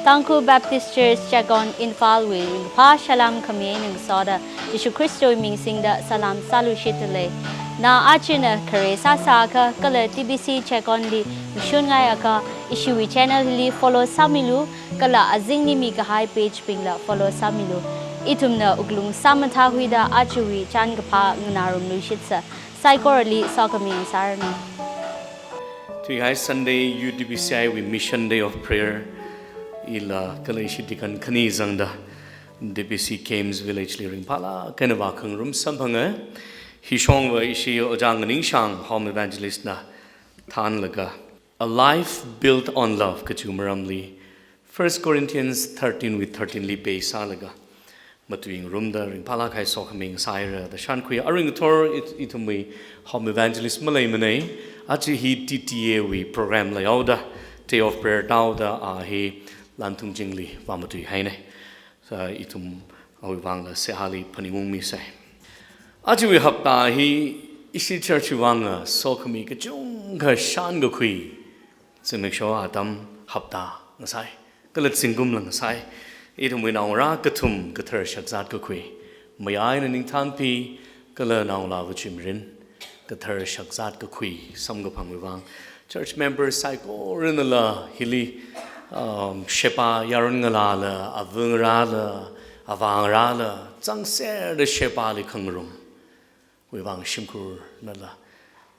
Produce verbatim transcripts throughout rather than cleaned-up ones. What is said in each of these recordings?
Tangkhul Baptist Church Checkon Imphal wui ringphā salam khami eina ngasoda Jishu Khristawui ming singda salam sāluishitda lei. Na ajana khare sāsāakha kala T B C Checkon li mashun ngaiakha ishiwui channel li follow sāmilu, kala azingli mikahai page bingla follow sāmilu. Ithumna wuklung sāmathākhuida ajawui chānkaphā nganārumluishitsa. Saikorali sokhami ngasāranu. Thuihai Sunday U D B C I wui Mission Day of Prayer ila kala ishi deacon khani zangda D B C Games Village li ringphālāk eina vākhangarum samphanga. Hishongva ishi Ojā Nganingshang Home Evangelist na thānlaga, A Life Built on Love kachi maramli First Corinthians thirteen wui thirteen li base sālaga matuingarumda ringphālāk eina sokhami ngasāhaira da shānkhui. Arui ngathor it-, ithumwui Home Evangelist maleimanei. Aja hi T T A wui program leihaoda, Day of Prayer tāhaoda, a hi Lanthungchingli vāmatuihainei. Sa ithum awui vangla seihāli phaningungmisei. Ajawui hapta hi ishi church wui vangva sokhami kachungkha shānkakhui zimiksho atam hapta ngasai, kala zingkumla ngasai. Ithumwui naongarā kathum kathar shakzat kakhui, mayā eina Ningthanpi, kala naongalāva Chimrin, kathar shakzat kakhui samkaphangwui vang church member saikoranala hili, um, sheba yaron ngalāla, ava ngarāla, avā ngarāla, zangserda shebali khangarum wui vang shimkhurnala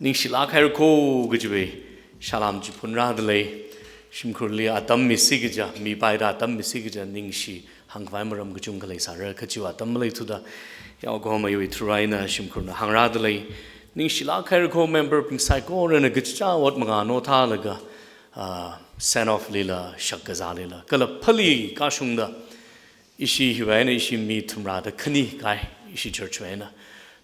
ningshilāk haira kho kajiwui salam chi phunrāda lei. Shimkhurli atam misi kaja, mipaida atam misi kaja ningshi hāngkhavai maram kachungkha leisāra, kajiwui atam maleithuda yaokahoma iwui thura eina shimkhurna hāngrāda lei. Ningshilāk haira kho member bing saikorana kachichā ot mangā nothālaga, ah, send off lila, shakazālila, kala phali kashungda ishi hiwui eina ishi mi thumrāda khani kai, ishi church wui eina.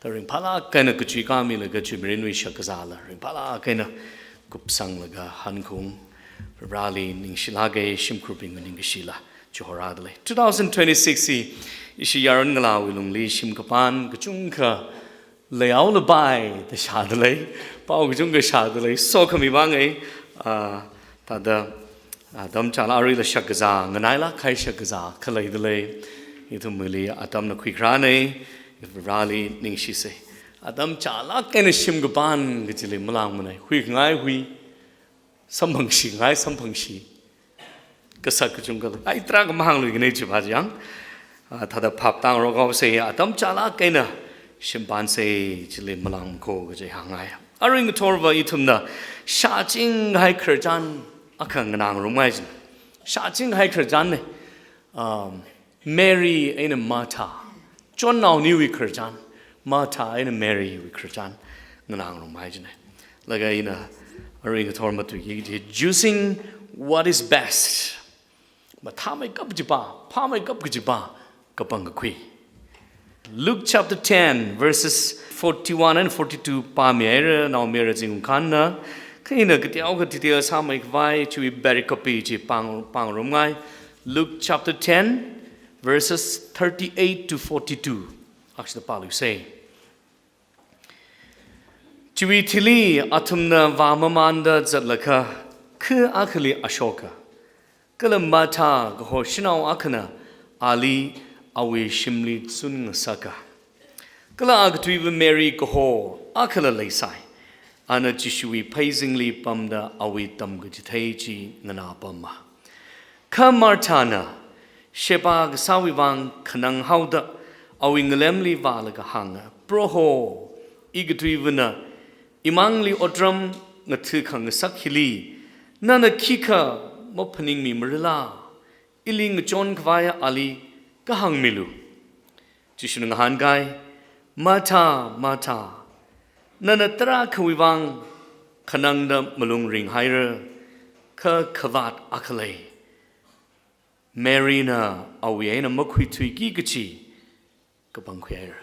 Da ringphālāk eina kachui kamilaga Chimrinwui shakazāla ringphālāk eina kupsanglaga hankhaung. Varivarāli ningshilāka, shimkhurbingwui ningkashila chihorāda lei. Two thousand twenty-six hi ishi yaron ngalāwui lungli shimkapan kachungkha leihaolapai da shāda lei, pao kachungkha shāda lei, sokhami vang ei, ah, thāda, ah, atam chālāk aruila shakazā, nganailāk kahai shakazā khalei da lei, ithumwuili atamna khuikharānei, Varivarāli ningshisei. Atam chālāk eina shimkapan kachili malāngmanei, huikhangai hui, samphangshi ngai samphangshi. Kasak kachungkha, ai, tarākha mahāngluikanei chiva chang. Ah, thāda phap tāngarok haosei, atam chālāk eina shimpansei, chili malāngmakho kaji hāngngai. Arui ngathorva ithumna shāchinghai khararchan akha nganāngarumngai jin. Shāchinghai khararchannei. Um, Mary eina Martha, chonnaoniwui khararchan, Martha eina Mary wui khararchan nganāngarumngai jinei. Laga ina arui ngathor matuiki kaji, choosing what is best. Mathāmeikap kajipa, phāmeikap kajipa, kapangkakhui. Luke chapter ten, verses forty-one and forty-two pāmihaira, naomayara zingkum khana, kha ina kateokha detail sāmeikhavai chiwui pericope chi pāng, pāngarumngai. Luke chapter ten, verses thirty-eight to forty-two. Akshida pāluisei. Chiwui thili athumna vāmamanda zatlakha, kha akhali ashoka. Kala Martha kaho shanao akhana ali awui shimli zun ngasaka. Kala akathuiva Mary kaho akhala leisai. Ana Jishuwui pheizingli pamda awui tamkachithei chi nganāpama. Kha Marthana sheba kasāwui vang khananghaoda awui ngalemli vālaga hānga, Proho, ikathuivana imangli otram ngathakhangasak hili nana khikha maphaningmimarala? Ili ngachonkhavai ali kahāngmilu. Jishuna ngahānkai, Martha, Martha, nana tarākhawui vang khanangda malung ringhaira, kha khavāt akha lei. Maryna awui eina makhuithuiki kachi kapangkhuihaira.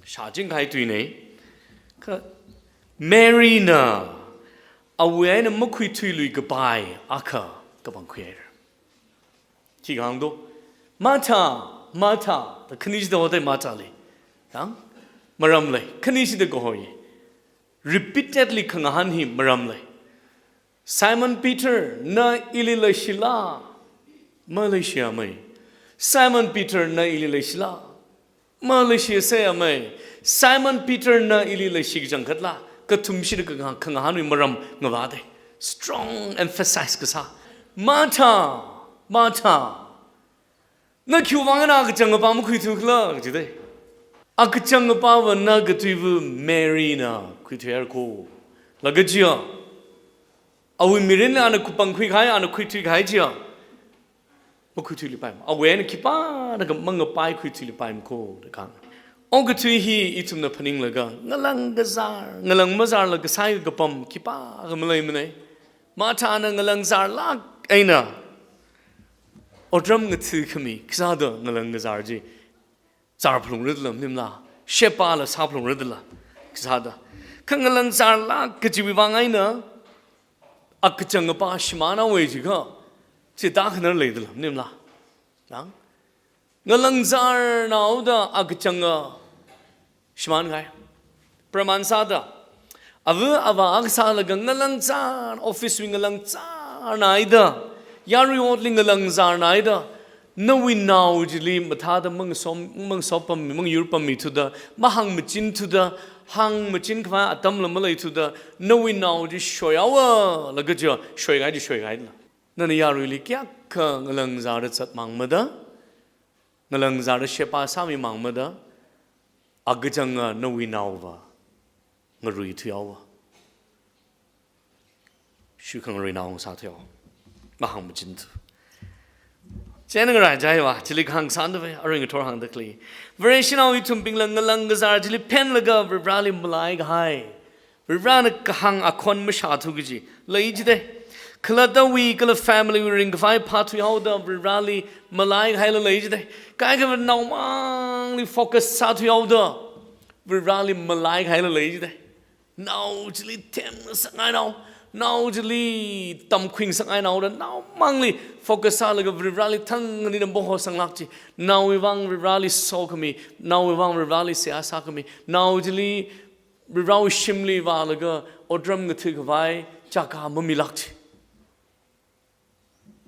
Shāchinghai tuinei, kha Maryna awui eina makhuithuiluikapai akha kapangkhuihaira. Khi kahāng do, Martha, Martha, da khani shida hotei Marthali. Yang, maram lei, khani shida kahoi. Repeatedly khangahān hi maram lei. Simon Peter, na ili leishila? Maleishiya mei. Simon Peter na ili leishila? Maleishiya se amei. Simon Peter na ili leishi kachangkhatla? Kathumshida kanga-, kangahānwui maram ngavāde. Strong emphasis kasā. Martha, Martha, na khiwuivang eina akachangapa makhuithu khala? Kajide. Akachangapava na katuiva Mary na khuithuihaira ko. Laga chiya, awui mirinli ana kupangkhui kahai, ana khuithui kahai chiya, makhuithuilipaimana. Awui eina khipānakha mangapaikhuithuilipaimana ko da kahāng. Okathui hi ithumna phaninglaga, ngalang kazār, ngalang mazārla kasai kapam khipākha maleimana. Marthana ngalang zārlāk eina otram ngathakhami, khisāda ngalang kazār chi zārphalungra dala maningla, shepala sāphalungra dala, khisāda. Kha ngalang zārlāk kajiwui vang eina akachangapa shimānhaowa jiakha, chithākha leidala maningla. Nang? Ngalang zārnaoda akachanga shimānkahai. Pramān sāda, ava avā akha sālaga ngalang zār, office wui ngalang zārnaida, yarui otli ngalang zārnaida, nawui nao chili mathāda mangasom, mangasopammi, mangayurpammithuda, mahāngmachinthuda, hāngmachinkhavai atamla maleithuda, nawui nao chi shoihaowa, laga chiya, shoikahai chi shoikahaila. Nana yaruili kayākha ngalang zārda zatmangmada, ngalang zārda shepa sāmimangmada, akachanga nawui naova ngaruithuihaowa. Shuikhangarui nao ngasāthuihaowa. Mahāngmachinthu. Chieina ngarāi chaiva, chili kahāng sāndave, arui ngathor hāngda khalei. Vareshinao ithumbingla ngalang kazār chili phenlaga Varivarali malaikahai, Varivarana kahāng akhon mashāthu kaji lei jide. Khalattawui kala family wui ringkaphā phāthuihaoda Varivarali malaihaila lei jide. Kaikhava naomangli focus sāthuihaoda Varivarali malaikahaila lei jide. Nao chili themngasakngainao, nao chili tamkhuingasakngainaoda naomangli focus sālaga Varivarali thangkha eina mahosanglāk chi. Naowui vang Varivarali sokhami, naowui vang Varivarali seihā sākhami, nao chili Varivarawui shimli vālaga otram ngathakhavai chaka mamilāk chi.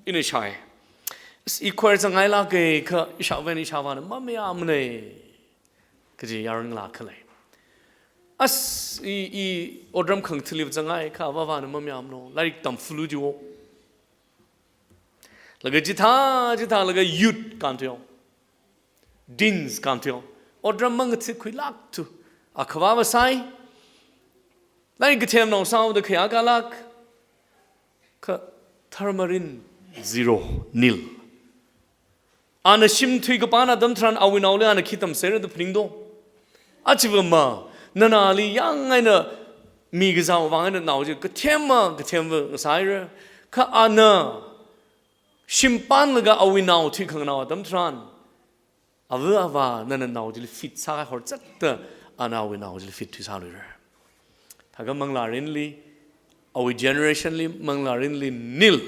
Ina shāi. As, i choir zangngailāka kha ishāvā eina ishāvāna mamayāmana kaji yaron ngalā khalei. As, i, i otram khangathali zangngai kha avāvana mamayāmana. Lairik tamfulu jiwo. Laga chithā, chithālaga youth kānthuihaowa. Deans kānthuihaowa. Otram mangathakhuilākthu. Akhavāva sai. Lairik kathemnao sāhaoda khayākalāk. Kha tharmarin zero, nil. Ana shim thuikapāna atam tharan awui naoli ana khi tamserra da phaningdo. Achiva ma, nana ali yāng eina mikazāwui vang eina nao chi kathema, kathemva ngasāhaira. Kha ana shimpānlaga awui nao thuikhanganao atam tharan, ava avā nana nao chili fit sākahai horzatta, ana awui nao chili fit thuisāluira. Thākha manglārinli, awui generation li, manglārinli nil.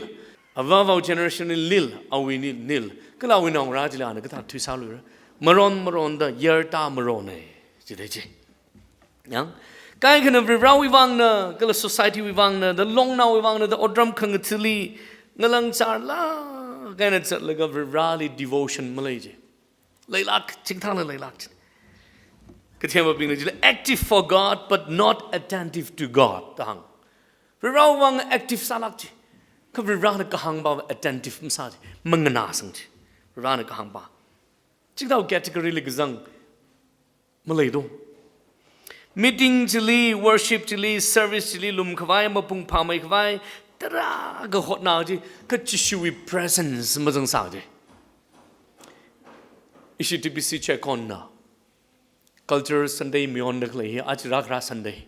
Ava avāwui generation li nil, awuili nil. Kala awui naongarā chili ana kathā thuisāluira. Maron maronda, yarta marona, jide chi. Yang, kaikhana Varivarawui vangna, kala society wui vangna, da longnaowui vangna, da otram khangathali, ngalang zārlāk eina zatlaga Varivarali devotion malei chi. Leilāk, chingthāla leilāk chi. Kathemabingna chili active for God, but not attentive to God, da hāng. Varivarawui vang active sālāk chi. Kha Varivarana kahāngpava attentive masā chi. Manganāsang chi. Varivarana kahāngpa. Chingthāwui category li kazang maleido. Meeting chili, worship chili, service chili lumkhavai, mapung phāmeikhavai, tarākha hotna chi, kha Jishuwui presence mazangsā chi. Ishi T B C Checkon na Cultural Sunday mayonda khalei hi, aja rākhara Sunday.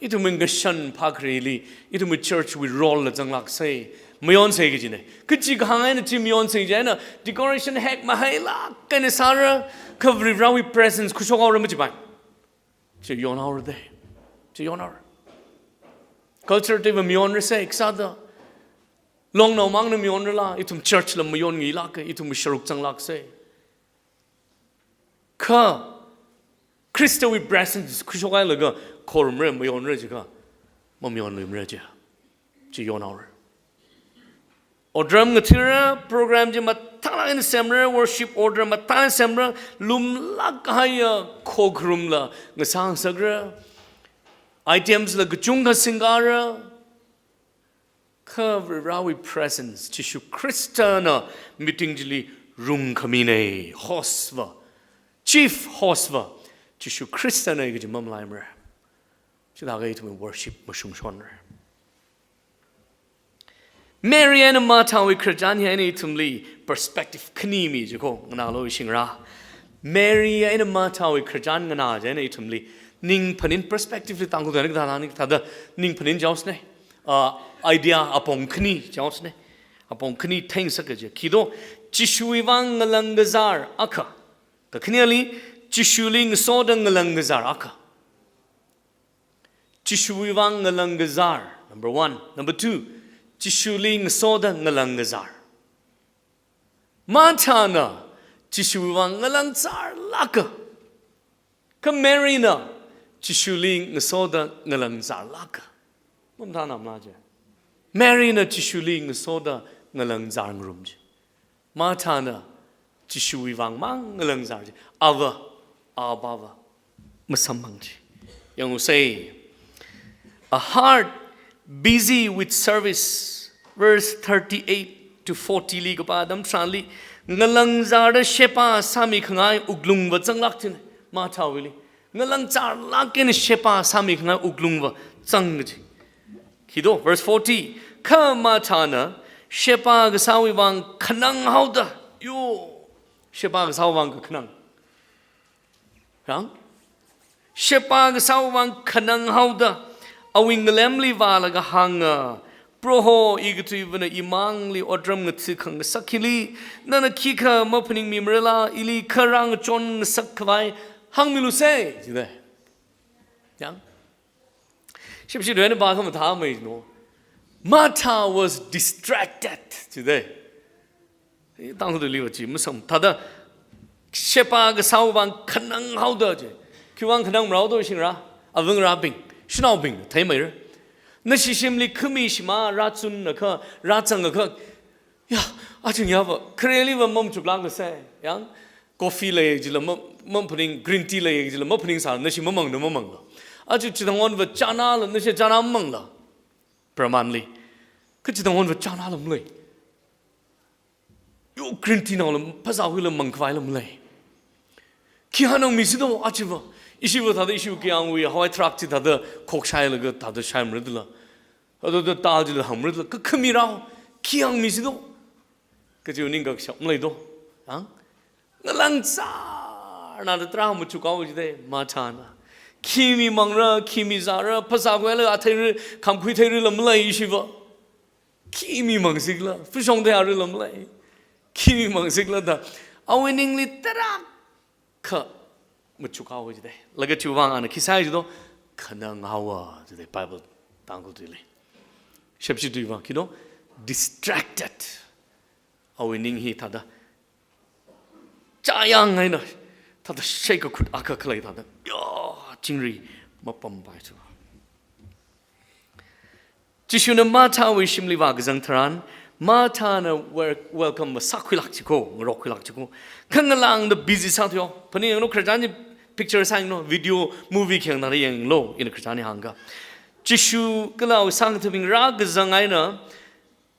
Ithumwui ngashan phākhareli, ithumwui church wui role la zanglāksa, mayonsa kajina. Kachi kahāng eina chi mayonsa chieina, decoration hek mahailāk eina sāra, kha Varivarawui presence khuishokhaora majipai. Chi yonhaora de. Chi yonhaora. Culture teiva mayonrasa, khisāda. Longnao mangna mayonrala, ithum church la mayonngailāka, ithum sharuk zanglāksa. Kha Khristawui presence khuishokhailaga khorumra, mayonra jiakha, mamayonluimara chi. Chi yonhaora. Otram ngathāra, program chi mathālāk eina semra, worship order mathālāk eina semra, lumlāk kahaiya khokharumla ngasāngasakra, items la kachungkha singkara, kha Varewui presence, Jishu Khristana meeting chili rungkhamina, host va, chief host va Jishu Khristana kaji mamalaimara. Chithākha ithum worship mashungshonra. Mary eina Marthawui khararchan hi eina ithumli perspective khani mi jiko, nganālu shingra. Mary eina Marthawui khararchan nganā chieina ithumli ning phaning, perspective li Tangkhul tui eina kathāda, kathāda ning phaning jaosne. Ah, idea apong khani jaosne. Apong khani theingasak kaji. Khi do, Jishuwui vang ngalang kazār akha. Kakhaneli, Jishuli ngasoda ngalang kazār akha. Jishuwui vang ngalang kazār, number one. Number two, Jishuli ngasoda ngalang kazār. Marthana Jishuwui vang ngalang zārlāka. Kha Maryna Jishuli ngasoda ngalang zārlāka. Mamathānamla je. Maryna Jishuli ngasoda ngalang zārngarum je. Marthana Jishuwui vang mang ngalang zār je. Ava, Abba va, masamphang je. Yangusei. A heart busy with service. Verse thirty-eight to forty li kapā atam tharanli, ngalang zārda sheba sāmikhangai wuklung va zanglāk jine, Marthawuili. Ngalang zārlāk eina sheba sāmikhangai wuklung va zang kaji. Khi do, verse forty. Kha Marthana sheba kasāwui vang khanang haoda. Yo, sheba kasāwui vang kakhanang. Yang? Sheba kasāwui vang khanang haoda, awui ngalemli vālaga hānga, Proho, ikathuivana imangli otram ngathā khangasak hili, nana khikha maphaningmimarala, ili kha rāngachon ngasak khavai hāngmilusei, jida. Yang? Shepshi duena ba kha mathāmei no. Martha was distracted today. Tangkhul tuili va chi masam. Thāda sheba kasāwui vang khanang haoda je. Khiwui vang khanangmara do shingra? Avangarābing, shanaobing, theimeira. Nashi shimli khami shima rāzangakha, rāzangakha, ya, aching ya va, khareli va mamachuklākasei. Yang, coffee lei jila ma, maphaning, green tea lei jila maphaningsā, nashi mamangna mamangla. Aja chithang onva chānala, nashi chāna mamangla. Pramanli. Kha chithang onva chānala malei. Yo, green tea naola, phasā huila mangkhavaila malei. Khi hāngmisi do, achiva. Ishiva thāda, ishiwui kayāngwui hawai thrak chi thāda, khokshailaga thāda shaimaradala. Thāda thāda tal jila hāngmaradala. Kha khami rao, khi hāngmisi do. Kajiwui ningkakashap malei do. Ang? Ngalang zārna da tarā machuk haowa jida, Marthana. Khi mimangra, khi mizāra, phasā khuilaga atheira, khamkhui theirala malei ishiva. Khi mimangsikla, phashong theirala malei. Khi mimangsikla da. Awui ningli tarākha machuk haowa jida. Laga chiwui vang ana khi sāi jido, khanang haowa jida Bible Tangkhul tuili. Shepshi tui vang, khi do, distracted. Awui ning hi thāda chāyang eina, thāda sheikakhut akha khalei thāda, ya, chingri mapampai tu. Jishuna Marthawui shimli vākazang tharan, Marthana wel-, welcome masākhuilāk jiko, ngarokkhuilāk jiko. Kha ngalāngda busy sā theo. Phaning yanglu, khararchan chi picture sā yanglu, video, movie khayang thāda yanglu, ina khararchan chi hāngakha. Jishu kala awui sākathabing rākazang eina,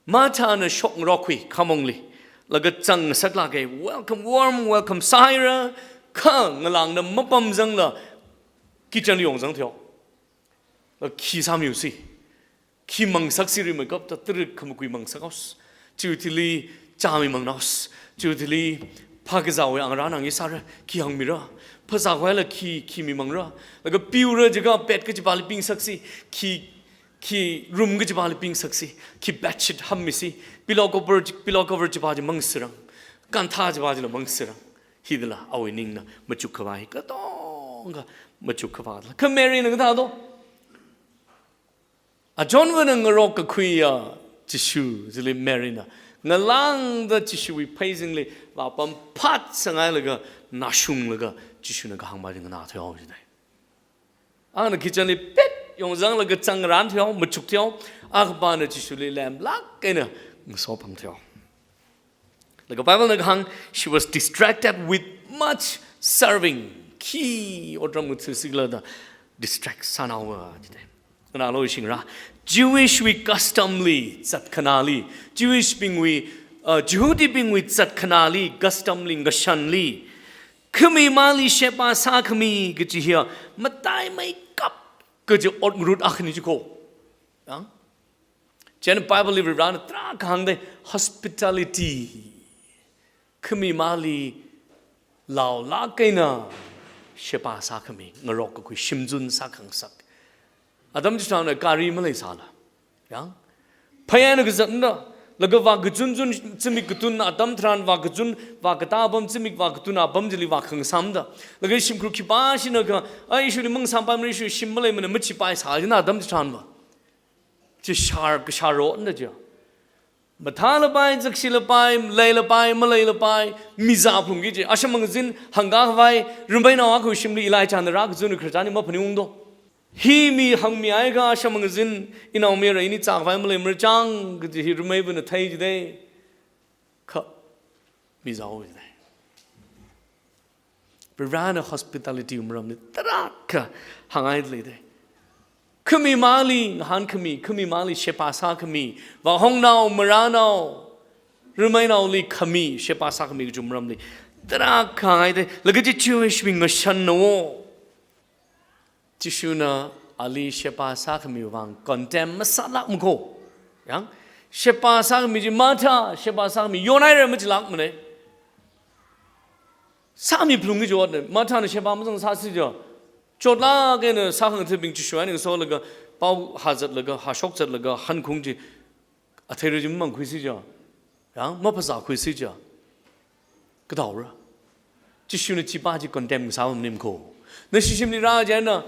Marthana shokngarokkhui khamongli. Laga zangngasaklāka, welcome, warm welcome sāhaira, kha ngalāngda mapamzangla kitchenli yongzang theo. Laga khi sāmiusi. Khi mangsaksi rimeikapta tara khamakui mangsak haosi. Chiwui thili chā mimangna haosi. Chiwui thili phākazāwui angarān hāngki sāra, khi hāngmira. Phasā khuilaga khi, khi mimangra. Laga piura jiakha bed kachipāli pingsaksi. Khi, khi room kachipāli pingsaksi. Khi bedsheet hammisi. Pillow cover, pillow cover chipā chi mangsirang. Kanthā chipā chila mangsirang. Hithāla awui ningna machuk khavai. Katonga machuk khavai. Kha Maryna kathā do. Achonvana ngarok kakhuiya Jishu, chili Maryna ngalāngda Jishuwui pheizingli vāpamphat sāngailaga nashunglaga Jishuna kahāng pa chi nganā theo jida. Ana kitchenli pet yongzanglaga zangrān theo, machuk theo, akhapana Jishuli lemlāk eina Ngasopam theo. Laga Bible na kahāng, she was distracted with much serving. Khi otram ngathusikla da distract sānaowa jide. Nganālu shingra, Jewish wui custom li, zatkhanāli, Jewish bingwui, uh, Jihudibingwui zatkhanāli, custom li, ngashanli, khami mali sheba sākhami kaji hiya mataimeikap kaji ot ngarut akhani jiko. Yang? Chieina Bible li Varivarana tarākha hāngde, hospitality. Khami mali laolāk eina sheba sākhami, ngarok kakhui shimzun sākhangasak. Atam chitharan gari maleisāla. Yang? Phayāna kazatna, laga vākazunzun zimik katun atam tharan vākazun, vākatā apam zimik vākatun apam chili vākhangasamda. Laga shimkhur khipāshina kha, ai ishuli mangasampai mara ishi shim maleimana machipaisā jina atam chitharanva. Chi shar, kashar rotna chi. Mathālapai, zakshilapai, leilapai, maleilapai, mizā phalungki chi. Asha mangazin hāngkakhavai, rameinao akha shimli Elijahna rākazun khararchan hi maphaningungdo. Hi mi hāngmiakha asha mangazin, inaomayara ini zākhavai maleimara chang, kaji hi rameivana thei jide. Kha, mizāo jide. Varivarana hospitality wui maramli tarākha hāngngaida leide. Khami mali ngahānkhami, khami mali sheba sākhami, vāhongnao, marānao, rameinaoli khami, sheba sākhami kaji wui maramli tarākha hāngngaide, laga chi Jewish wui ngashannawo. Jishuna ali sheba sākhami vang condemn masālākmako. Yang, sheba sākhami chi Martha, sheba sākhami yonhaira machilākmane. Sāmi phalungki chi otne, Marthana sheba mazangsāsi chi. Chotlāk eina sākhangathabing Jishu eina ngasolaga, pao hāzatlaga, hāshokzatlaga, hankhaung chi, atheira chi mamangkhuisi chi. Yang, maphasākhuisi chi. Kadaora. Jishuna chipa chi condemn kasā maningmako. Nashi shimli rā chieina,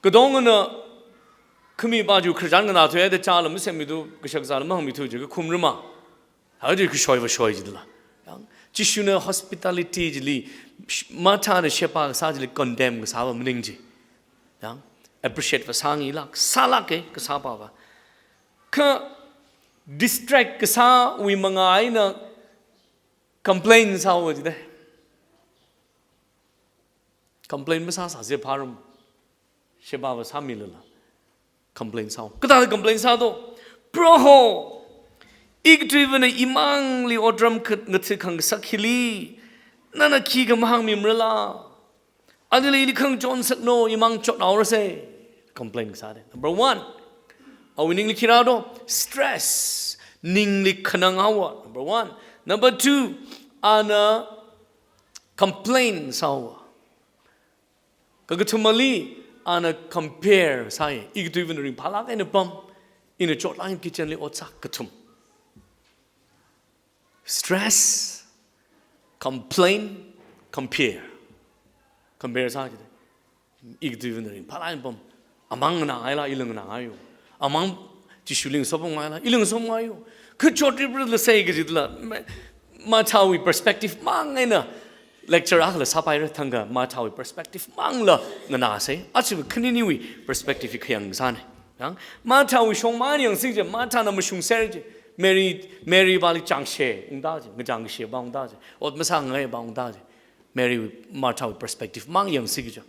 katongana khamipa chi khararchan nganāthuida chāla masemmida, kashak zāla mahāngmida chi, kakhumrama. Haoda kashoi vāshoi jidala. Yang, Jishuna hospitality chili, sh-, Marthana sheba kasā chili condemn kasā maning chi. Yang, appreciate vāsāngilāk, sālāke kasāpava. Kha distract kasāwui manga eina complain sāhaowa jide. Complain masāsāse pharum. Sheba vāsāmilala. Complain sāhao. Kathāda complain sādo? Proho, ikathuivana imangli otram khat ngathakhang kasak hili, nana khikha mahāngmimarala? Adali ili khangachon sakno, imang chothaorase. Complain kasāde. Number one, awui ningli khi rādo? Stress. Ningli khananghaowa. Number one. Number two, ana complain sāhaowa. Kakathumali, ana compare sāi. Ikathuivana ringphālāk eina pam, ina chotlāk eina kitchenli ot sā, kathum. Stress, complain, compare. Compare sā jide. Ikathuivana ringphālāk eina pam. Amang nganāngaila, ila nganāngaiyo. Amang Jishuli ngasopamngaila, ila ngasopamngaiyo. Kha chotri prala sai kajidala. Ma-, Marthawui perspective mang eina lecture akhala sāpaira thangkha, Marthawui perspective mangla nganāsei. Achiva khaniniwui perspective hi khayang sāne. Yang, Marthawui shongmang yangsi chi, Marthana mashungser chi. Mary, Mary pali chāngsheba ungda chi, ngachāngkasheba ungda chi. Ot masāngaipa ungda chi. Mary, Marthawui perspective mang yangsi kaja.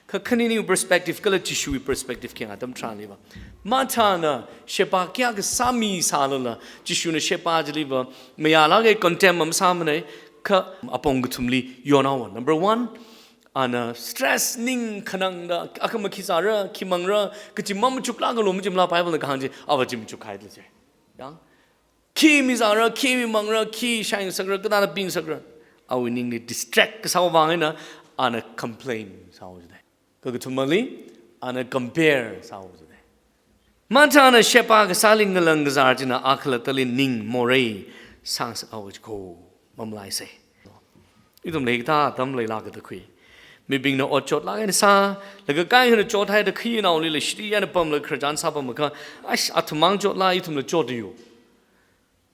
Kha khaniniwui perspective kala Jishuwui perspective khayang atam tharanliva, Marthana sheba kayākha sāmisālala, Jishuna sheba chiliva mayālāke, condemn masāmane, kha apong kathumli yonhaowa. Number one, ana stress ning khanangda, akhama khi zāra, khi mangra, kachi mamachuklaga lo machimla Bible na kahāng chi, ava chi machukhaida chi. Yang, khi mizāra, khi mimangra, khi shaingasakra, kathāda pingasakra. Awui ningli distract kasāwui vang eina, ana complain sāhaowa jide. Kakathumali, ana compare sāhaowa jide. Marthana sheba kasāli ngalang kazār china akhalattali ning morei sāngasakhaowa jiko. Mamalaise. Ithum leikathā atam leilāka da khui. Mibingna ot chotlāk eina sā, laga kaikhana chothaida khi naoli leishiri eina pamlaga khararchan sāpamakha, aish, athumang chotla ithumla chothaoyo.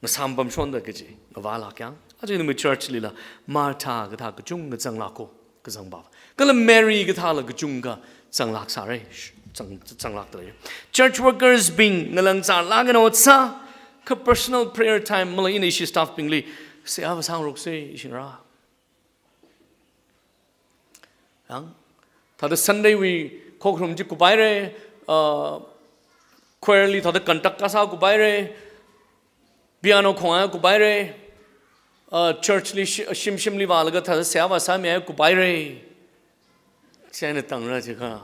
Ngasāmpamshonda kaji, ngavālāk yang. Aja ithumwui church lila, Martha kathā kachungkha zanglāko, kazangpava. Kala Mary kathāla kachungkha zanglāk sāre, zang, zanglākda lei. Church workers bing ngalang zārlāk eina ot sā, Kha personal prayer time maleina ishi staff bingli seihā vāsangrokse ishingra. Yang, thāda Sunday wui khokharum chi kupaire, uh, choir li thāda conduct kasā kupaire, piano khongā kupaire, uh, church li shi-, shim shimli vālaga thāda seihā vāsāmi kupaire. Chieina tangra chikha,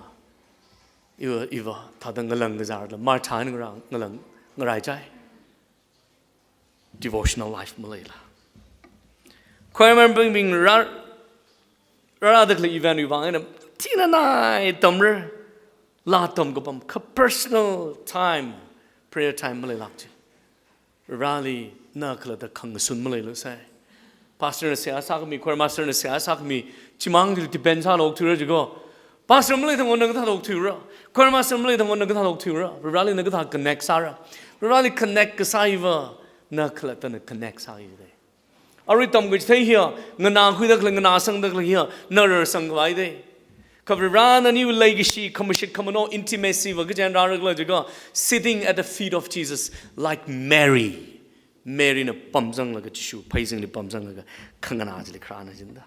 iva, iva, thāda ngalang kazārla, Martha eina ngarā, ngalang, ngarai chai. Devotional life maleila. Choir member bing rā, rārāda khalei event wui vang eina, thina nai tamra, laa tamkapam, kha personal time, prayer time maleilāk chi. Vareli na khalatta khangasun maleilusai. Pastor na seihā sākhami, choir master na seihā sākhami, chimang chili depend sālaokthuira jiko. Pastor maleithang na kathāda okthuira. Choir master maleithang na kathāda okthuira. Vareli na kathā connect sāra. Vareli connect kasā hiva, na khalatta na connect sāki de. Arui tamkachithei hiya, nganākhuida khalei, nganāsangda khalei hiya, na rarsang khavai de. Kha Varena nali leikashi, khamashit khamano, intimacy va kachi eina rāra khala jikha, sitting at the feet of Jesus, like Mary. Mary na pamzanglaga Jishu pheizingli pamzanglaga khanganā chili kharāna jida.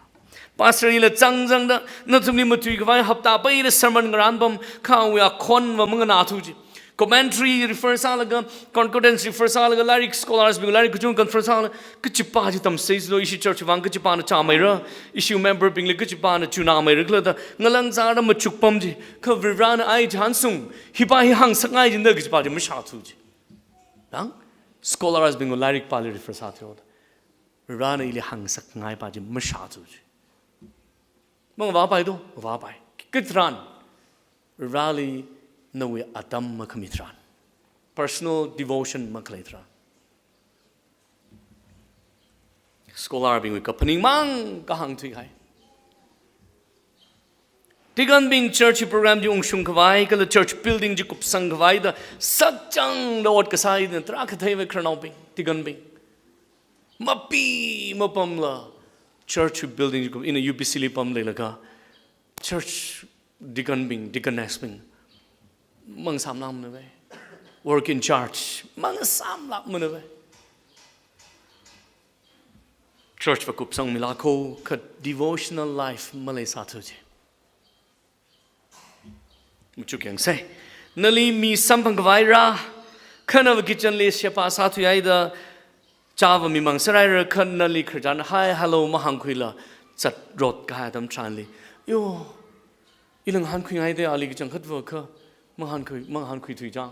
Pastor hila zangzangda, nathumli matui khavai hapta peida sermon ngarānpam, kha awui akhon va manganāthu ji. Commentary refer sālaga, concordance refer sālaga, lairik scholars bing lairik kachung confer sālaga, kachipa chi tamsei silo, ishi church vang kachipana chāmeira, ishi member bingli kachipana chunāmeira khala da, ngalang zāda machukpam ji, kha Varena ai chānsung, hipa hi hāngsakngai jida kachipa chi mashāthu ji. Yang, scholars bing lairik pali refer sāthuda. Varena ili hāngsakngai pa chi mashāthu ji. Mangavāpai do, vāpai. Kachi tharan, Vareli nawui atam makhami tharan. Personal devotion makhalei tharan. Scholar bingwui kaphaning mang kahāng thuihai. Deacon bing church program chi ungshung khavai, kala church building chi kupsang khavai da sakchangda ot kasā eina tarākha theiva khararnaobing, deacon bing. Mapi mapamla church building chi kup, ina U B C li pamleilaga church deacon bing, deaconess bing mangasāmlākmana ve. Work in charge mangasāmlākmana ve. Church va kupsangmilākho, kha devotional life maleisāthu ji. Machuk yangsei. Nali mi samphang khavai rā, kha nava kitchen li sheba sāthuihaida, chāva mimang sāraira, kha nali khararchan hi hello mahāngkhuila zatrot kahai atam tharanli, yo, ila ngahānkhuingai de ali kachangkhatva kha, mangahānkhui, mangahānkhuithui chang.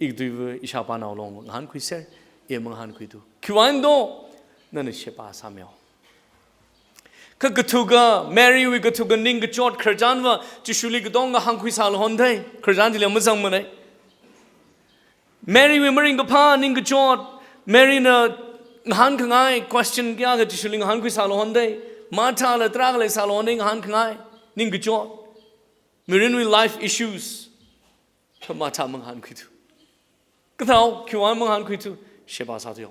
Ikathuiva ishāpanao long ngahānkhuiser, i mangahānkhuithu. Khiwuivang do, nana sheba sāmeo. Kha kathuka, Mary wui kathuka ningkachot khararchan va, Jishuli katonga hāngkhuisālu hon thei, khararchan chili mazangmana. Mary wui maringkaphā ningkachot, Mary na ngahānkhangai question kayākha Jishuli ngahānkhuisālu hon thei, Martha la tarākha leisālu hon thei ngahānkhangai ningkachot. Mirinwui life issues. Kha Martha mangahānkhuithu. Kathāo, khiwuivang mangahānkhuithu, sheba sāthuiyo.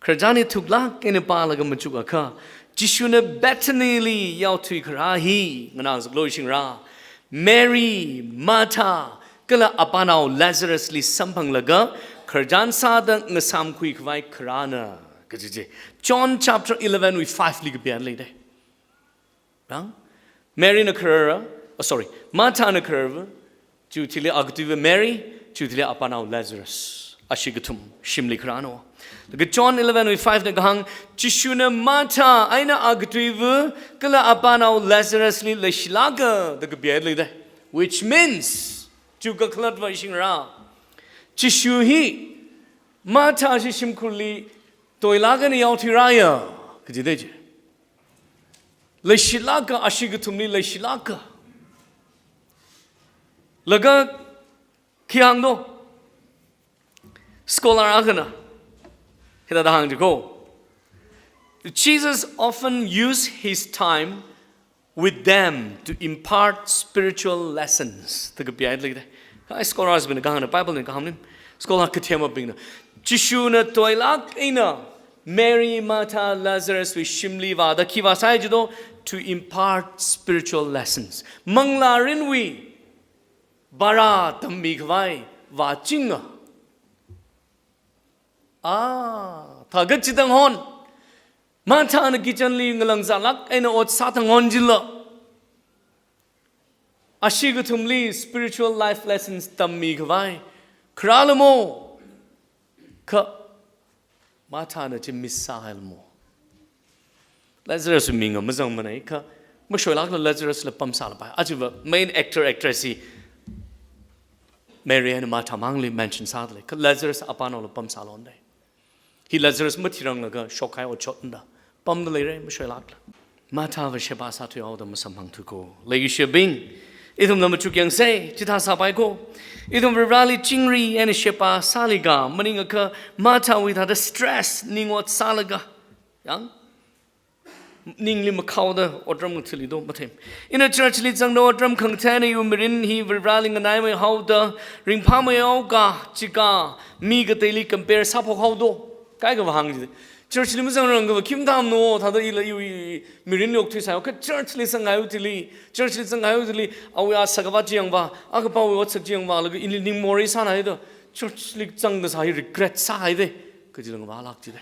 Khararchan hi thuklāk eina pālaga machukakha, Jishuna Bethany li yaothui kharā hi, nganāngasaklui shingra. Mary, Martha, kala apanao Lazarus li samphanglaga, khararchan sāda ngasāmkhui khavai kharāna, kaji chi. John chapter eleven wui five li kapian lei de. Rang? Mary na kharara, oh, sorry, Martha na khararva, chiwui thili akathuiva Mary, chiwui thili apanao Lazarus. Ashi kathum, shimli kharāna. Laga John eleven wui five na kahāng, Jishuna Martha eina akathuiva, kala apanao Lazarus li leishilāka, da kapian lei de. Which means, chiwui kakhalatva shingra. Jishu hi, Martha shi shimkhurli, toilāk eina yaothuirāya, kaji de chi. Leishilāka, ashi kathumli leishilāka. Laga khi hāng do? Scholar akhana hithāda hāng jiko. Jesus often used his time with them to impart spiritual lessons. Da kapian lei de. Ai scholars bingna kahāngna, Bible na kahāngna. Scholar kathemabingna. Jishuna toilāk eina Mary, Martha, Lazarus wui shimli vāda khi vāsai jido, to impart spiritual lessons. Manglārinwui bhara tammi khavai vāchinga. Ah, thākha chithang hon. Marthana kitchenli ngalangzālāk eina ot sāthang hon jila. Ashi kathumli spiritual life lessons tammi khavai kharālamo. Kha Marthana chi miss sāhailamo. Lazarus ming mazangmanei kha mashoilākla Lazarus la pamsālapai. Achiva main actor actress hi Mary and Martha mangli mention sādalei. Kha Lazarus apanaola pamsālondei. Hi Lazarus mathiranglaga shokhai otshotnda pamda leirei mashoilākla. Marthava sheba sāthuihaoda masamphangthu ko. Leikashibing, ithumna machuk yangsei, chithā sāpai ko. Ithum Varivarali chingri eina sheba sāliga, maningakha Marthawui thāda stress, ning ot sālaga. Yang, ningli makhaoda otram ngathili do mathem. Ina church li zangda otram khangathā eina iwui mirin hi Varivarali nganaimei haoda, ringphāmei haoka, chika, mi kateili compare sāphok haodo. Kaikha vāhāng ji. Church li mazangrang kava khim tamno, thāda ila iwui mirin yokthuisai. Kha church li zanghaiwui thili, church li zanghaiwui thili, awui asak avā chiyangva, akapawui otsak chiyangva, laga ili ning morei sānai da. Church li zangda sāhai regret sāhaide. Kajila ngavālāk jide.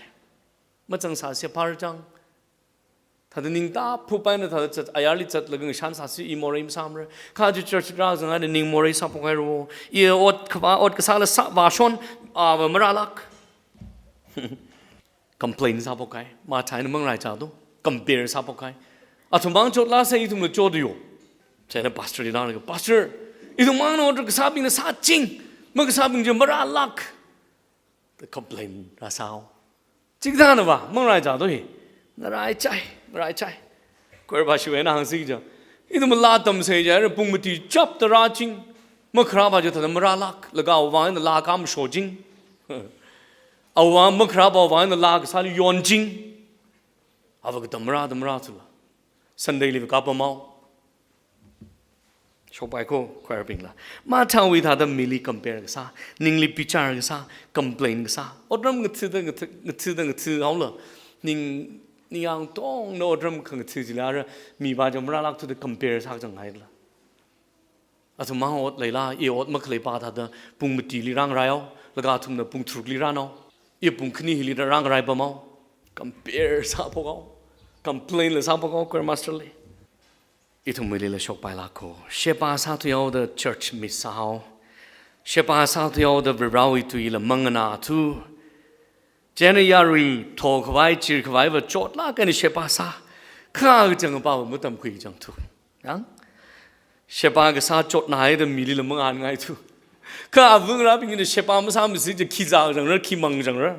Mazangsāsi phar chang. Thāda ning tāphup eina thāda zat, ayarli zatlaga ngashan sāsi, i morei masāmara. Kha chi church rāzanghaida ning morei sāphok hairo. I ot kavā, ot kasāla sā vāshon, ava marālāk. Complain sāphok hai. Martha eina mangarai chado. Compare sāphok hai. Athum mang chotlāsei, ithumla chotyo. Chieina pastor li rālaga, Pastor, ithum mangna ot kasābingna sāching, makasābing chi marālāk. Da complain rāsāo. Chikathānava, mangarai chado hi. Naraichai, naraichai. Choir pa shiwui eina hāngsi ja. Ithumla tamsei ja, pung mati chapda rāching. Makharāpa chi thāda marālāk, laga awui vang eina laa kamshoching. Awui vang makharāpa awui vang eina laa kasāli yonching. Ava katam marā, tam marā thula. Sunday li kapamao. Shokpai ko, choir bingla. Marthawui thāda mili compare kasā, ningli bichar kasā, complain kasā. Otram ngathida, ngathi, ngathida, ngathihaola. Ning, ningyāng tongna otram khangathi chili ara, mipa chi marālāk thuda compare sāzanghaila. Athum mang ot leila, i ot makhaleipa thāda, pung matili rāngaraihao, laga athumna pung tharukli rānao. I pung khani hili rāngaraipamao. Compare sāphokhao. Complain la sāphokhao, choir master li. Ithumwuilila shokpailāk ko. Sheba sāthuihaoda church miss sāhao. Sheba sāthuihaoda Varivarawui tuila manganāthu. Chieina yarui thokhavai, chirkhavaiva chotlāk eina sheba sā. Kha kachangpava matamkhui kachangthu. Yang? Sheba kasā chotnāhaida milila mangānngaithu. Kha avāva̱ ngarābingna sheba masāmasi ja khi zāzangra, khi mangzangra.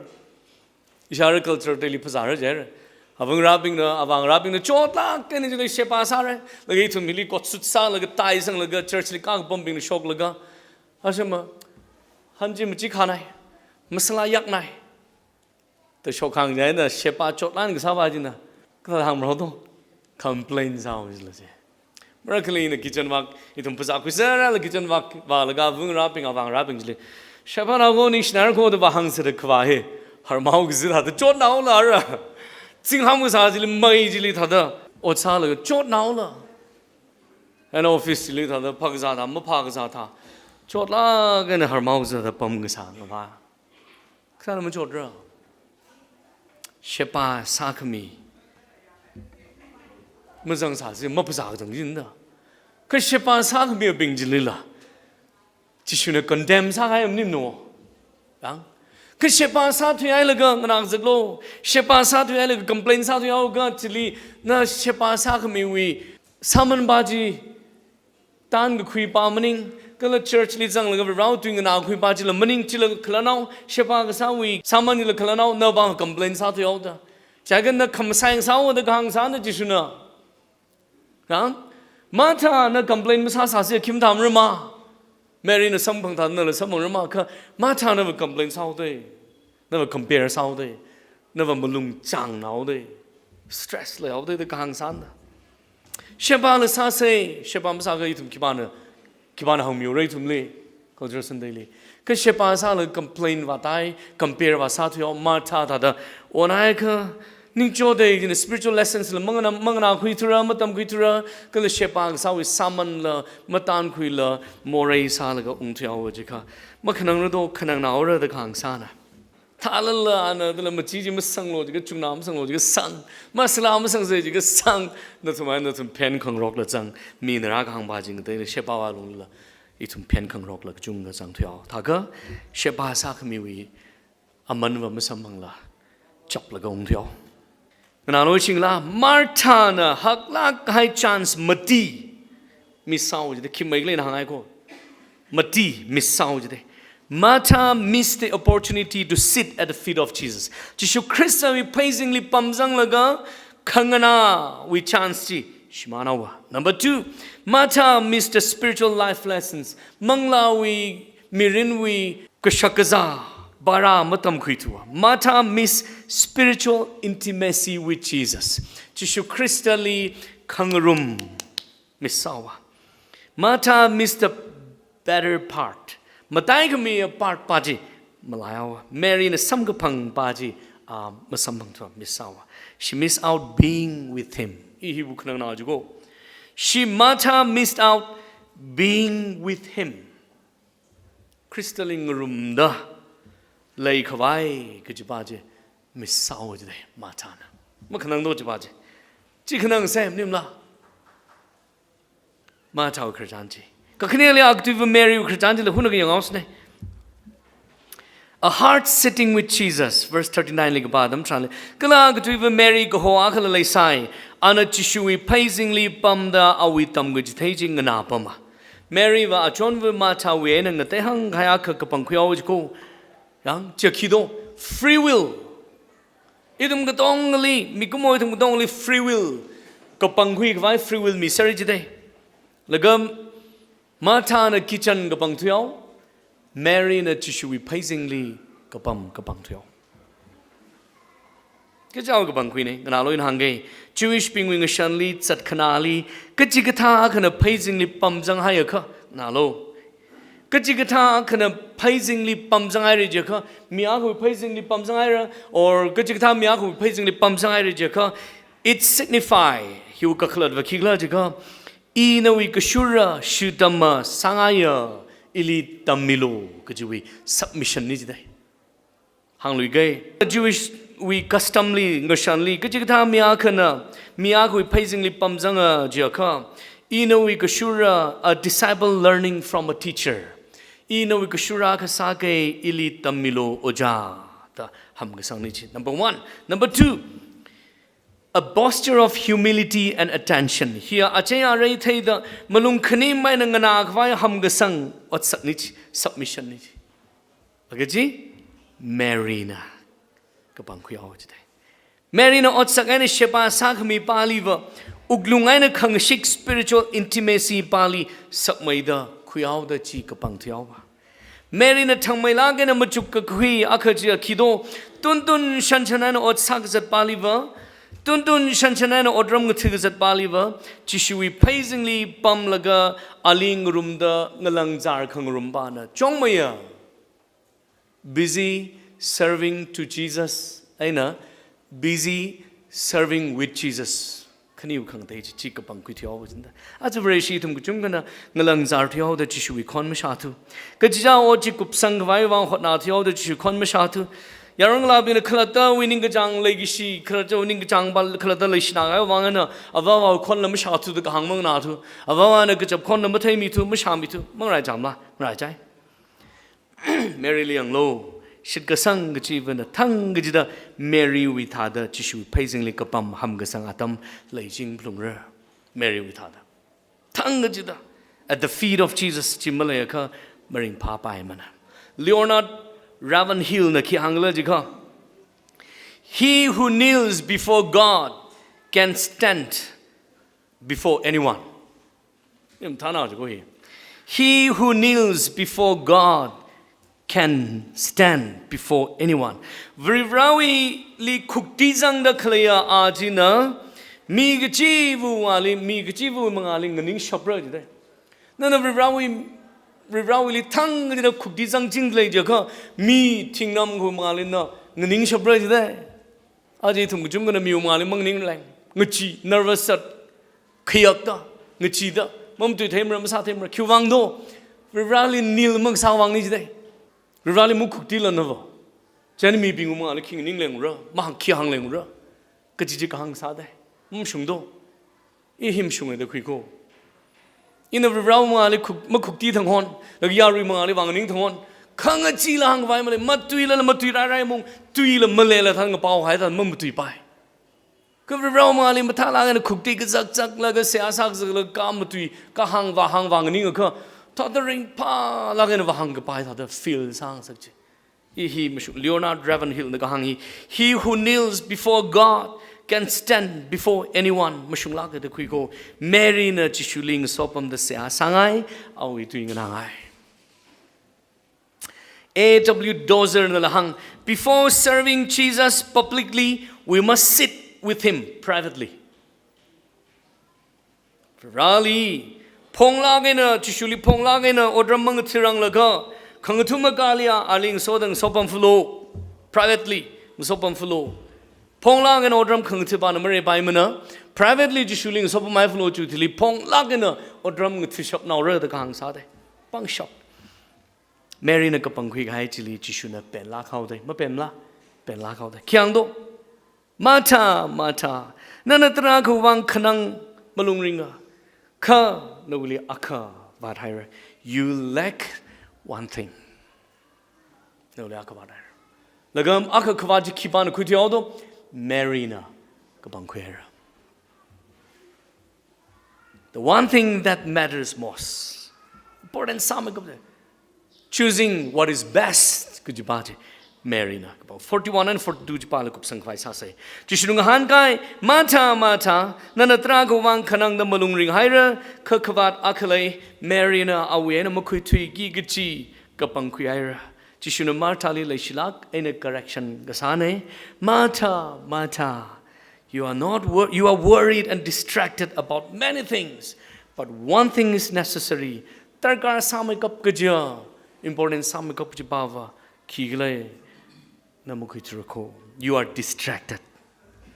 Ishāra culture teli phazāra jaira. Avāva̱ ngarābingna, avā ngarābingna chotlāk eina chili sheba sāra. Laga ithum hili coat suit sālaga, tie sanglaga, church li kakapambingna shoklaga. Ashama, hanji machikhānai, masala yaknai. Da shokhang jaina sheba chotlāk eina kasāpa china. Kathā hāngmara do. Complain sāo jila je. Marakhali ina kitchen vak, ithum phazā khuisārala kitchen vak, vālaga avāva̱ ngarābing, avā ngarābing chili. Sheba nao ko ningshināra ko da vāhāngsāda khavā hi. Harmao kazit thāda chotnaola ara. Zingham kasā chili, mei chili thāda. Ot sālaga chotnaola. Eina office chili thāda, phā kazā thā, maphā kazā thā. Chotlāk eina harmao kazit thāda pam kasā ngavā. Kathāna machotra. Sheba sākhami. Mazangsāsi, maphazā kazang jinda. Kha sheba sākhamibing chilila. Jishuna condemn sākahai maningmano. Yang. Kha sheba sāthuihailaga nganākazaklo. Sheba sāthuihailaga complain sāthuihaoga chili. Na sheba sākhamiwui sāmanpa chi, tankakhuipa maning, kala church li zanglaga Varewui tui nganākhuipa chila maning, chila khalanao, sheba kasāwui sāman chila khalanao, navang complain sāthuihaoda. Chiakha na khamasai sāhaoda kahāng sāna Jishuna. Kang? Martha na complain masāsāsi khim tamrama. Mary na samphang thāda nala samphangrama kha Martha nava complain sāhaoda. Nava compare sāhaoda. Nava malung changnaoda. Stress leihaoda da kahāng sāna. Shebala sāsei, sheba masākha ithum khipāna, khipāna hāngmiura ithumli, culture Sunday li. Kha sheba sālaga complain vātai, compare vāsāthuihao, Martha thāda, onai kha, ningchotda, ina spiritual lessons la manganā, manganākhuithura, matamkhuithura, kala sheba kasāwui sāmanla, matankhuila, morei sālaga ungthuihao jikha. Makhanangra do, khanangnaora da kahāng sāna. Thālala ana dala machi chi masanglo jiakha, chungna masanglo jiakha sang, masala masangsa jiakha sang, nathum eina nathum phen khangarokla zang, mina rākahāng pa chi ngateila sheba alungla, ithum phen khangarokla kachungkha zangthuihaowa. Thākha sheba sākhamiwui amanva masamphangla chaplaga ungthuihaowa. Nganālu shinglā, Marthana haklāk kahai chance mati miss sāhaowa jida, khimei khala ina hāngngai ko. Mati miss sāhaowa jida. Martha missed the opportunity to sit at the feet of Jesus. Jishu Khristawui pheizingli pamzanglaga khanganāwui chance chi shimānhaowa. Number two, Martha missed the spiritual life lessons. Manglāwui, mirinwui kashak kazā, bara matamkhuithuwa. Martha missed spiritual intimacy with Jesus. Jishu Khristali khangarum miss sāhaowa. Martha missed the better part. Mataikhami part pa chi malaihaowa. Maryna samkaphang pa chi, ah, masamphangthuwa, miss sāhaowa. She missed out being with him. I hi bu khanangnao jiko. She, Martha missed out being with him. Khristali ngarumda leikhavai kaji pa chi miss sāhaowa jida Marthana. Makhanangdo kaji pa chi. Chi khanangsa maningla, Marthawui khararchan chi. Kakhaneli akha tuiva Marywui khararchan chila hunakha yanghaosana. A heart sitting with Jesus, verse thirty-nine li kapā atam tharanli. Kala akha tuiva Mary kaho akhala leisai, ana Jishuwui pheizingli pamda awui tamkachithei chi nganāpama. Maryva achonva Marthawui eina ngateihāngkahai akha kapangkhuihaowa jiko. Yang, chi khi do, free will. Ithum katongali, mikumo ithum katongali free will kapangkhui khavai free will miser jida. Laga Marthana kitchen kapangthuihaowa, Maryna Jishuwui pheizingli kapam kapangthuihaowa. Kaja kapangkhuina, nganālu ina hāngga, Jewish bingwui ngashanli, zatkhanāli, kachikathā akhana pheizingli pamzanghaiakha, nganālu. Kachikathā akhana pheizingli pamzanghaira jiakha, mi akhawui pheizingli pamzanghaira, or kachikathā mi akhawui pheizingli pamzanghaira jiakha, it signify, hiwui kakhalatva khikhala jiakha, I nawui kashura shitama sāngaiya, ili tammilu, kajiwui submission na jida. Hāngluiga, Jewish wui custom li, ngashanli, kachikathā mi akhana, mi akhawui pheizingli pamzanga jiakha, I nawui kashura, a disciple learning from a teacher. I nawui kashura akha sāga, ili tammilu ojā, da hamkasangna ji. Number one. Number two, a posture of humility and attention. Hiya achei arei theida malung khanim eina nganā khavai hamkasang otsakna ji, submission na ji. Agachi, Maryna kapangkhuihaowa jida. Maryna otsak eina sheba sākhami paliva, wuklung eina khangashik spiritual intimacy pali sakmeida khuihaoda chi kapangthuihaowa. Maryna thangmeilāk eina machuk kakhui akha chi khi do, tuntun shanshan eina ot sākazat paliva, tuntun shanshan eina otram ngathikazat paliva, Jishuwui pheizingli pamlaga ali ngarumda ngalangzar khangarum pana chongmeiya. Busy serving to Jesus, eina busy serving with Jesus. Khaniwui khangatei chi, chi kapangkhuithuihaowa jida. Aja Vareshi ithum kachungkhana ngalangzar thuihaoda Jishuwui khon mashāthu. Kachichā ot chi kupsang khavai vang hotnathuihaoda Jishuwui khon mashāthu. Yarongalābingna khalattawui ningkachāng leikashi, khalattawui ningkachāng pā khalatta leishina khavai vang eina, avāvawui khonla mashāthuda kahāng manganāthu. Avāvana kachap khonla matheimithu, mashāmithu, mangaraichāmla, ngaraichai. Maryli yanglu, shitkasang kachivana thangkachida Marywui thāda Jishuwui pheizingli kapam hamkasang atam leiching phalungra. Marywui thāda. Thangkachida. At the feet of Jesus chi maleiakha maringphāpaimana. Leonard Ravenhill na khi hāngla jiakha, "He who kneels before God can stand before anyone." Nim thana jiko hi. "He who kneels before God can stand before anyone." Varivarāwuili khukti zangda khaleiya a china, mi kachiva̱wuili, mi kachiva̱wui mangāli nganingshapra jida. Nana Varivarāwui, Varivarāwuili thangkachida khukti zangching lei jiakha, mi thingnam khawui mangāli na nganingshapra jida. Aja ithum kachungkhana miwui mangāli manganingleng. Ngachee, nervous sat, khayakta, ngacheeda, mamatuitheimara, masātheimara, khiwui vang do, Varivarāli kneel makasā vangna jida. Varivarāli makhuktilanava. Chieina mibingwui mangāli khi nganing lengra, mahāng khi hāng lengra. Kaji chi kahāng sāda. Mashung do. I hi mashunga da khuiko. Ina Varivarāwui mangāli khuk, makhukti thang hon, laga yaruiwui mangāli vānganing thang hon. Khangachee la hāngkhavai malei, matuila, matuirairai mung, tuila maleila thang ngapao hai thang mamatuipai. Kha Varivarāwui mangāli mathālāk eina khukti kazakzak laga seihā sākazak laga ka matui, kahāng vāhāng vānganing akha, thāda ringphālāk eina vāhāngkapai thāda feel sāngasak chi. I hi mashung, Leonard Ravenhill na kahāng hi, "He who kneels before God can stand before anyone." Mashunglāka da khuiko. Mary na Jishuli ngasopamda seihā sāngai, awui tui nganāngai. A W Tozer nala hāng, "Before serving Jesus publicly, we must sit with him privately." Rali, phonglāk eina, Jishuli phonglāk eina otram mangathirang laga, khangathuma kali a, ali ngasoda ngasopam fulo, privately, ngasopam fulo. Phonglāk eina otram khangathipana mareipaimana, privately Jishuli ngasopamhai fulo chi thili phonglāk eina otram ngathishap naora da kahāng sāda. Pangshap. Mary na kapangkhui kahai chili Jishuna penlāk haoda, mapenla, penlāk haoda. Khi hāng do, "Martha, Martha, nana tarākha vang khanang malung ringa, kha nawuili akha vāthaira. You lack one thing." Nawuili akha vāthaira. Laga akha khavāt chi khipāna khuithuihaodo, Mary na kapangkhuihaira. The one thing that matters most. Important sāmeikapta. Choosing what is best, kajipa chi Mary na kapang. Forty-one and forty-two chipala kupsang khavai sāsei. Jishuna ngahānkai, "Martha, Martha, nana tarākha vang khanangda malung ringhaira, kha khavāt akha lei, Mary na awui eina makhuithuiki kachi kapangkhuihaira." Jishuna Marthali leishilāk eina correction kasāna. "Martha, Martha, you are not wor-, you are worried and distracted about many things, but one thing is necessary." Darkar sāmeikap kaja, important sāmeikap kajipava, khikhala, na makhuithura kho. You are distracted.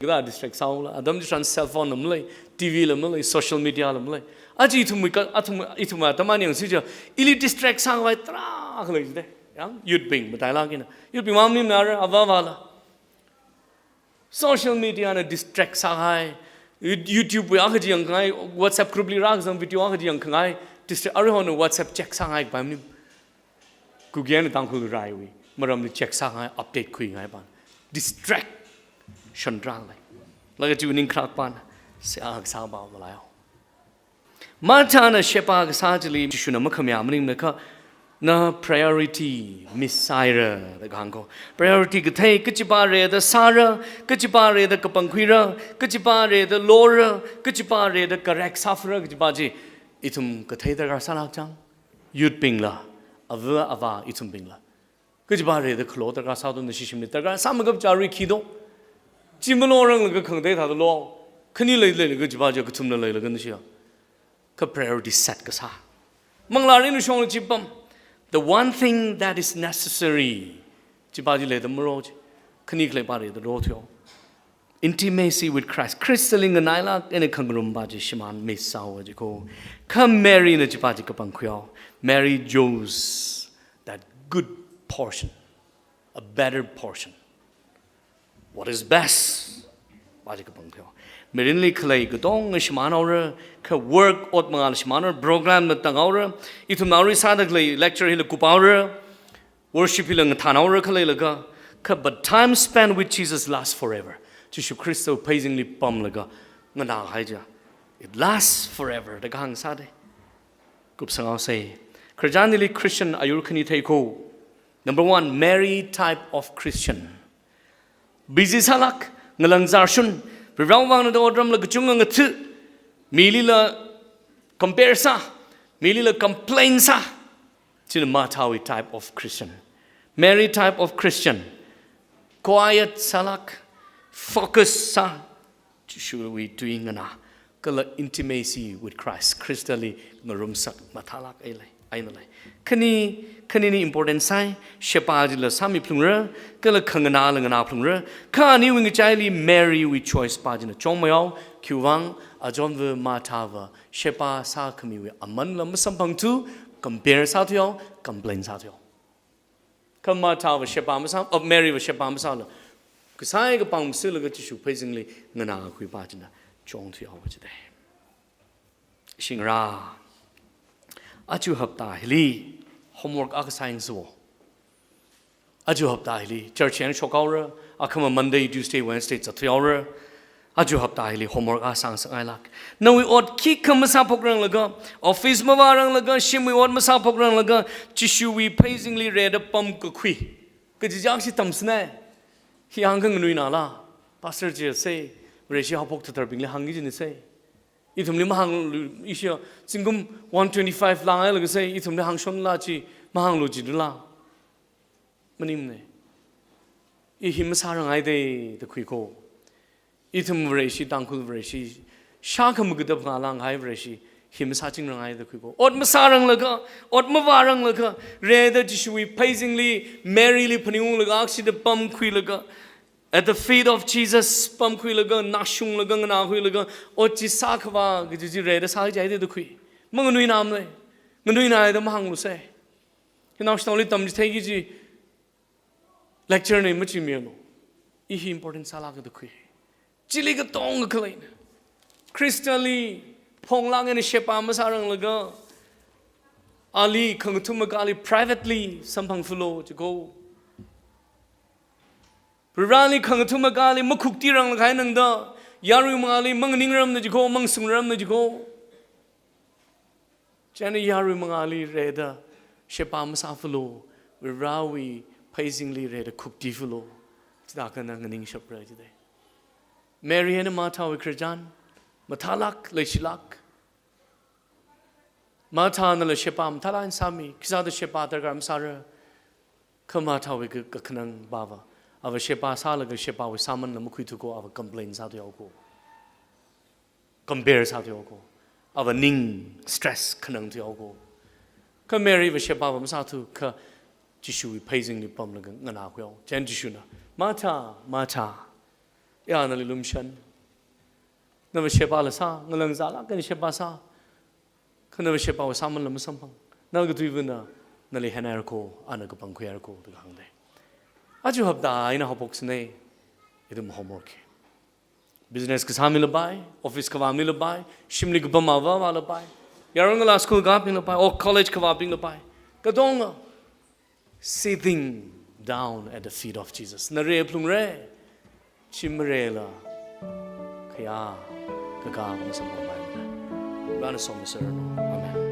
Kathā distract sāhaola, atam chitharan cell phone la malei, T V la malei, social media la malei. Aja ithumwui ka, athum, ithumwui atam eina yangsi ja, ili distract sākhavai tarākha lei jida. Yang, youth bing, matailāk eina. Youth bing mamnim nara, avāvāla. Social media na distract sāhai. You-, YouTube wui akha chi yangkhangai, WhatsApp group li rākazang video akha chi yangkhangai. Distract, aruihon WhatsApp check sāngai pamnim. Kuki eina Tangkhul raiwui maramli check sāngai, update khuingai pan. Distraction rāngai. Laga chi ningkharak pan. Seihā kasā pao malayo. Martha na sheba kasā chili Jishuna makhamayā maningmana kha, na priority miss sāhaira da kahāng kho. Priority kathei, kachipa rida sāra, kachipa rida kapangkhuira, kachipa rida lora, kachipa rida correct sāphara, kachipa chi ithum kathei darkar sālāk chang. Youth bingla, ava avā ithumbingla. Kachipa rida khalo darkar sādo, nashi shimli darkar sāmeikap chi arui khi do. Chi malorang laga khangatei thāda lo. Khani lei leilaga chipa chi kathumna leilaga nashiya. Kha priority set kasā. Manglārin shongli chi pam. The one thing that is necessary. Chipa chi leida maro chi. Khani khaleipa rida lo thuiyo. Intimacy with Christ. Khristali nganailāk eina khangarumpa chi shimān miss sāhaowa jiko. Kha Mary na chipa chi kapangkhuihaowa. Mary chose that good portion, a better portion. What is best? Pa chi kapangkhuihaowa. Mirinli khalei katonga shimānhaora, kha work ot mangāla shimānhaora, program na tanghaora, ithumna arui sāda khalei lecture hila kuphaora, worship hila ngathānhaora khaleilaga, kha but time spent with Jesus lasts forever. Jishu Khrista pheizingli pamlaga nganāhai ja, it lasts forever da kahāng sāda. Kupsanghaosei. Khararchan hili Christian ayur khani theikho. Number one, Mary type of Christian. Busy sālāk, ngalāng zārshun, Varivarāwui vang nada otramla kachungkha ngathā, milila compare sā, milila complain sā. China Marthawui type of Christian. Mary type of Christian. Quiet sālāk, focus sā, Jishuwui tui nganā, kala intimacy with Christ, Khristali ngarumsak mathālāk eina lei, eina lei. Khani, khanini important sāi, sheba chila sāmi phalungra, kala khanganāla nganā phalungra, kha aniwui ngachaili Marywui choice pa china chungmeihao, khiwuivang, achonva Marthava, sheba sākhamiwui amanla masamphangthu, compare sāthuihao, complain sāthuihao. Kha Martha va sheba masā, oh, Mary va sheba masāla, kasai kapāng masilaga Jishu pheizingli nganākhui pa china chongthuihaowa jida. Shingra, aja hapta hili homework akha sāyangsa wo. Aja hapta hili church yang shokhaora, akhama Monday, Tuesday, Wednesday zatthuihaora. Aja hapta hili homework akha sāngasakngailāk. Nawui ot khikha masāphokranglaga, office mavāranglaga, shimwui ot masāphokranglaga, Jishuwui pheizingli rida pamkakhui kaji chākshi tamsāna. Hi hāngkhanganuina la, Pastor chi sei, Vareshi haophok thatharbingli hāngki jina sei. Ithumli mahānglu, ishi zingkum one twenty-five langailaga sei, ithumli hāngshonla chi, mahānglu jidula. Maningmana. I hi masārangngai da, da khui ko. Ithum Vareshi, Tangkhul Vareshi, shākha makatap ngalānghai Vareshi, hi masāchingrangngai da khui ko. Ot masāranglaga, ot mavāranglaga, rida Jishuwui pheizingli, Maryli phaningunglaga, akshida pamkhuilaga, at the feet of Jesus pamkhuilaga, nashunglaga, nganākhuilaga, ot chi sākhavā kaji chi rida sāki jida da khui. Manganuinamana, nganuinai da mahānglu sei. Hi naoshinaoli tamchitheiki kaji lecture na machimilu. I hi important sālāka da khui. Chili katonga khaleina. Khristali phonglāk eina sheba masāranglaga, ali khangathum akali privately samphangphalu jiko. Vareli khangathum akali makhuktiranglaga hai nangda, yarui mangāli manganingramna jiko, mangasungrarmana jiko. Chieina yarui mangāli rida sheba masāphalu, Varewui pheizingli rida khuktifalu. Chithākha na nganingshapra jida. Mary eina Marthawui khararchan, mathālāk, leishilāk. Martha nala sheba mathālāk eina sāmi, khisāda sheba darkar masāra. Kha Marthawui ka, kakhanang pava, ava sheba sālaga shebawui sāmanla makhuithu ko, ava complain sāthuihao ko. Compare sāthuihao ko. Ava ning stress khanangthuihao ko. Kha Mary va sheba va masāthu, kha Jishuwui pheizingli pamlaga nganākhuihao. Chieina Jishuna, "Martha, Martha, ya nali lumshan. Nava shebala sā, ngalāng zālāk eina sheba sā. Kha nava shebawui sāmanla masamphang. Na katuivana nali henhaira ko, ana kapangkhuihaira ko," da hāngda. Aja hapta eina haophoksāna, ithum homework hi. Business kasā milapai, office kavā milapai, shimli kapam avāvālapai, yaron ngalā school kābinglapai, or college kavābinglapai, katonga sitting down at the feet of Jesus. Nare phlungre, chi marela, khayā kakā masamphangpaimara. Varena somisāranu. Amen.